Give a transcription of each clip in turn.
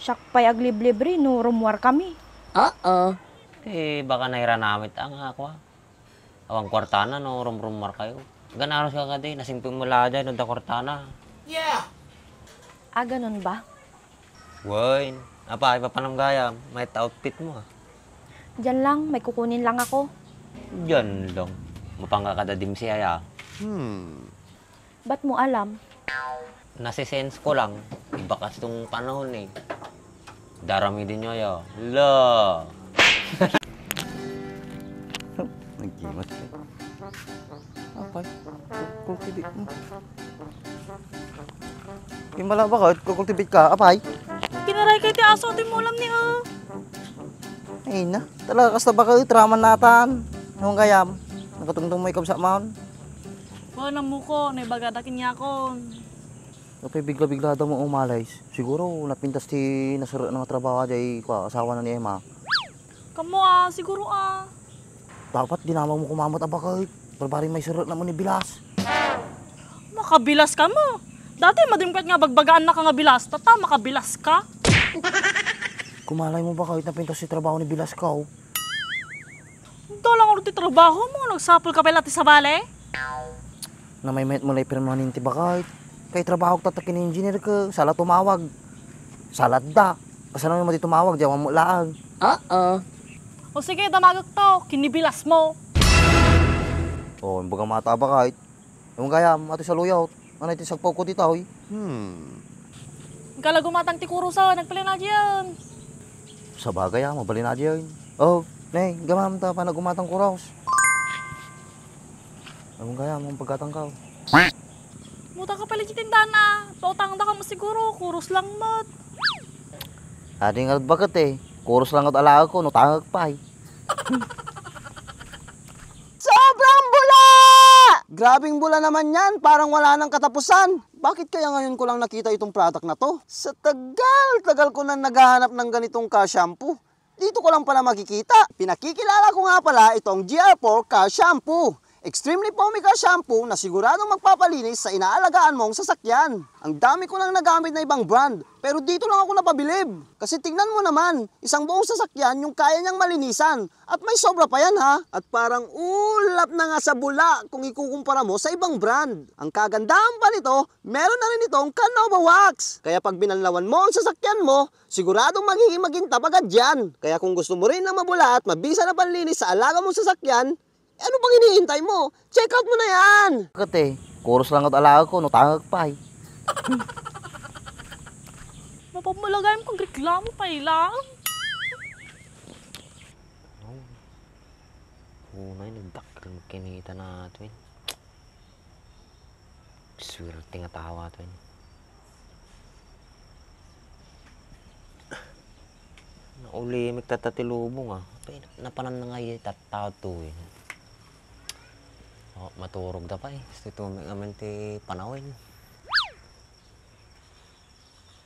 Siyak pa'y agliblibre no rumwar kami. Oo. Baka nairanamit ang ako. Awang kwartana no rumrumar kayo. Ganaros ka ka din, nasimpi mo dyan no da kwartana. Ganun ba? Woy, apa, ipapananggaya, may outfit mo ha. Diyan lang, may kukunin lang ako. Diyan lang. Mapangkakadadim siya ya. Ba't mo alam? Nasisense ko lang. Ibakas tong panahon eh. Darami din nyo ya. La. Nagkimat ka. Apay, kultivate mo. Himala ba ka? Kultivate ka, apay? Kinaray kay ti aso, ti mo alam niya. Ay na, talaga kasta ba kayo, traman natan. Nung kayam, nakatungtong mo ikaw sa maon. Wala mo ko, naibagadakin niya ako. Kapag bigla-bigla daw mo umalays, siguro napintas ti nasara ng trabaho day ko, asawa na ni Emma. Kamu siguro Dapat dinamaw mo kumamot aba kayo. Barbari may sara na mo ni Bilas. Makabilas ka mo. Dati madimkat nga bagbagaan na ka nga bilas, tata makabilas ka. Kumalay mo ba kayo napintas ti trabaho ni Bilas ka? Dalang ulit trabaho mo, nagsapol ka pala ti sa bale. Na may met mo na permanente ba kayo? Kay trabaho ka tatakin engineer ka, sala tumawag. Salad da. Kasano mo di tumawag, diyawan mo laang. Oo. O sige, damagak to, kinibilas mo. Oh, yung bagang mata ba kahit? Yung kaya, mati sa luyaw. Ano iti sagpaw ko dito, hoy? Kala gumatang ti kurusa, nagpalin na diyan. Sa bagay, mabali na dyan. Oh, nay, gamam ta, pa nagumatang kuraos. Yung kaya, mong pagkatang ka. Muta ka pala tindahan na. Pautang da ka mo siguro, kurus lang mat. Ading at bakit eh. Kuros lang at alaga ko, no tangag pa eh. Sobrang bula! Grabing bula naman yan, parang wala nang katapusan. Bakit kaya ngayon ko lang nakita itong product na to? Sa tagal ko na naghahanap ng ganitong ka-shampoo. Dito ko lang pala makikita. Pinakikilala ko nga pala itong GR4 Ka-Shampoo. Extremely foamy ka-shampoo na siguradong magpapalinis sa inaalagaan mong sasakyan. Ang dami ko nang nagamit na ibang brand, pero dito lang ako napabilib. Kasi tingnan mo naman, isang buong sasakyan yung kaya niyang malinisan. At may sobra pa yan ha. At parang ulap na nga sa bula kung ikukumpara mo sa ibang brand. Ang kagandahan pa nito, meron na rin itong Canova Wax. Kaya pag binanlawan mo ang sasakyan mo, siguradong magiging magintab agad yan. Kaya kung gusto mo rin na mabula at mabisa na panlinis sa alaga mong sasakyan, ano bang iniintay mo? Check out mo na yan! Bakit eh, kuros lang at alaga ko, no tangag pa eh. Mapamulagay mo kung reklamo pa ilang. Unay, nagdakil magkinita na ito eh. Swerte nga tawa ito eh. Nauli, magtatatilubong ah. Napanan na nga yung tatawad to eh. Oh, maturog na pa eh. Ito naman ti panawin.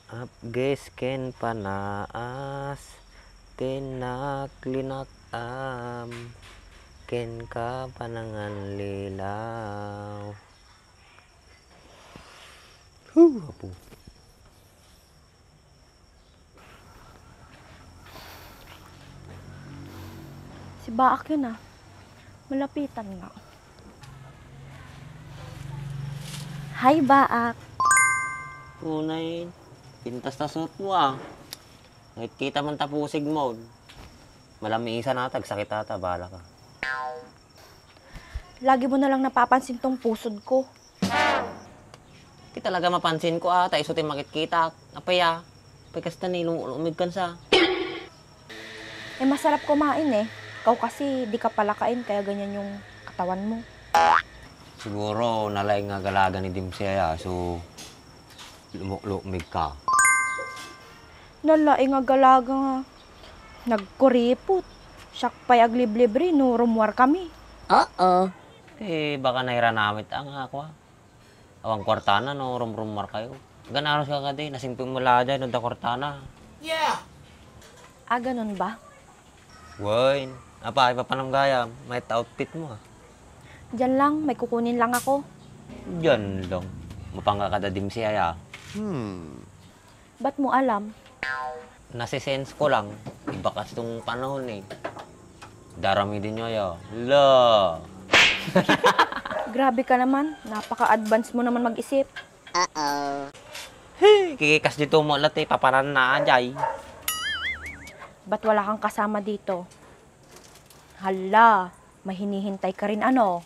Up guys, ken panaas. Tinaklinak ken ka panangan lilaw. Apo. Si Baak yun Malapitan nga. Hi, Baak. Unay, pintas na suot mo ah. Ngit kita man tapusig mo. Malamisa natag, sakit ata, bahala ka. Lagi mo na lang napapansin tong pusod ko. Di talaga mapansin ko ata, isutin makikita. Apaya, pagkas na nilumig kan sa. Masarap kumain eh. Ikaw kasi di ka palakain kaya ganyan yung katawan mo. Siguro, nalay nga galaga ni Dim siya, so lumig ka. Nalaing nga galaga nga. Nagkuripot. Siyak pa'y agliblibre no rumwar kami. Oo. Baka nairanamit ang ako. Awang kwartana no rumrumar kayo. Ganaros ka ka din, nasimpi mo dyan no da kwartana. Ganun ba? Woy, apa, ipapananggaya, may outfit mo ha. Diyan lang, may kukunin lang ako. Diyan lang. Mapangkakadadim siya ya. Ba't mo alam? nasisense ko lang, iba kasi itong panahon eh. Darami din nyo ya. La! Grabe ka naman. Napaka-advance mo naman mag-isip. Hey, kikikas dito mo lahat eh, paparan na ajay. Ba't wala kang kasama dito? Hala, may hinihintay ka rin ano?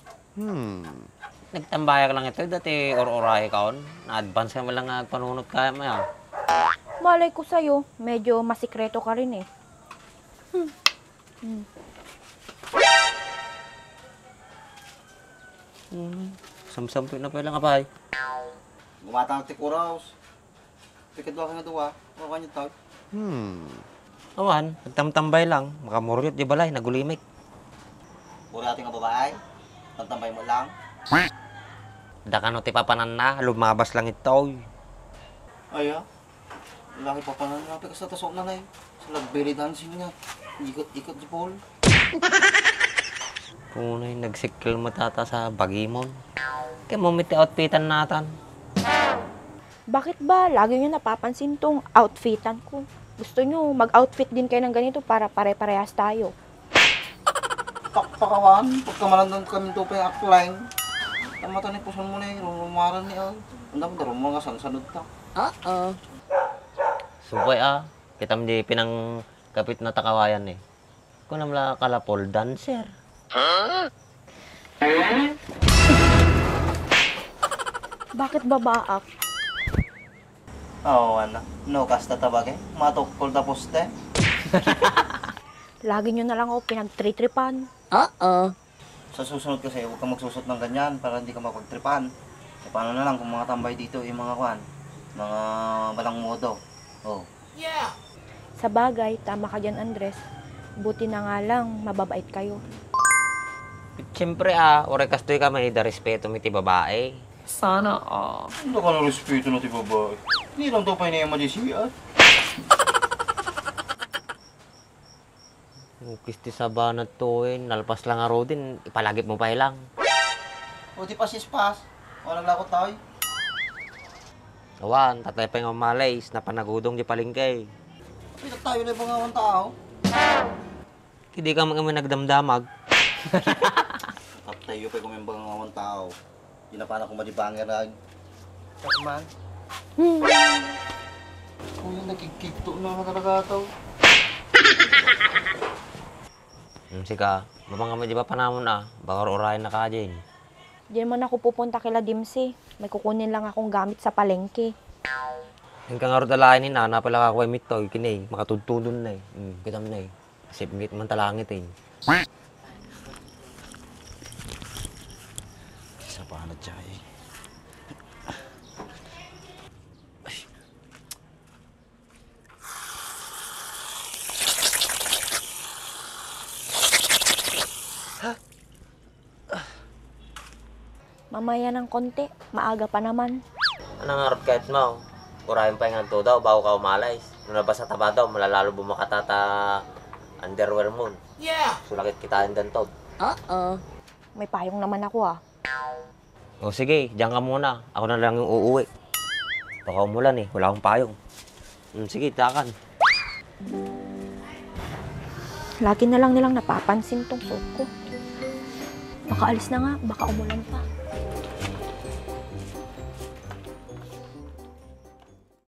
Nagtambayak lang ito, dati or-oray kaon. Na-advance ka mo lang panunod ka maya. Malay ko sa'yo, medyo masikreto ka rin eh. Samsampi na pala nga pay. Gumatang tikuraos. Pikit ba ka nga duwa? O kanya tag? Awan, nagtamtambay lang. Makamuryot di balay, nagulimik. Puro ating nga babae. Tantambay mo lang. Daka no ti papanan na, lumabas lang ito. Ay, laki pa pa na natin kasi tasok na na eh. Sa lagbeli dancing nga. Ikot-ikot si Paul. Kung na yung nagsikil matata sa bagimon. Kaya mamiti outfitan natin. Bakit ba lagi nyo napapansin tong outfitan ko? Gusto nyo mag-outfit din kayo ng ganito para pare-parehas tayo. Pakawan, pagkamalandang kami ito pa yung outline. Tamatan ni puson mo na yung rumaran ni Al. Ang dami darong mga sansanod ta. Subay kita mo di pinang kapit na takawayan eh. Kung namla kalapol dancer. Bakit ba baak? Oo, ano. No, kasta tabagay. Matukol tapos te. Lagi nyo na lang ako pinagtritripan. Sa susunod kasi, huwag kang magsusot ng ganyan para hindi ka mapagtripan. E paano na lang kung mga tambay dito yung mga kwan? Mga balang modo. Oh. Sa bagay, tama ka dyan, Andres. Buti na nga lang, mababait kayo. Siyempre ore kastoy ka may da respeto mi ti babae. Hindi ka na respeto na ti babae. Hindi lang to pa inayang madisiya. Ukis ti sabanat to nalpas lang aro din, ipalagip mo pa ilang. O di pa sispas. Walang lakot tayo. Awan, tatay pa yung malays na panagudong di palingkay. Pitak tayo na ibang awang tao. Hindi ka mga nagdamdamag. Tayo pa kung may ibang awang tao. Di na paano kung madibanger na. Takman. Kuya, nagkikito na nakalagataw. Sika, mabang kami di ba panamon baka orahin na ka dyan. Diyan man ako pupunta kila Dimsi. May kukunin lang akong gamit sa palengke. Yung kang dalain ni na pala ka mit to, kinay, makatudtudon na eh. Kita mo na eh. Sipngit man talangit eh. Isa pa na dyan eh. Mamaya ng konti, maaga pa naman. Anong harap kahit mo? Kurahin pa yung nagto daw, bago ka umalays. Nung nabas sa taba daw, malalalo bumakatata underwear mo. Sulakit kita yung dantod. May payong naman ako O sige, diyan ka muna. Ako na lang yung uuwi. Baka umulan eh, wala akong payong. Sige, takan. Lagi na lang nilang napapansin tong suot ko. Baka alis na nga, baka umulan pa.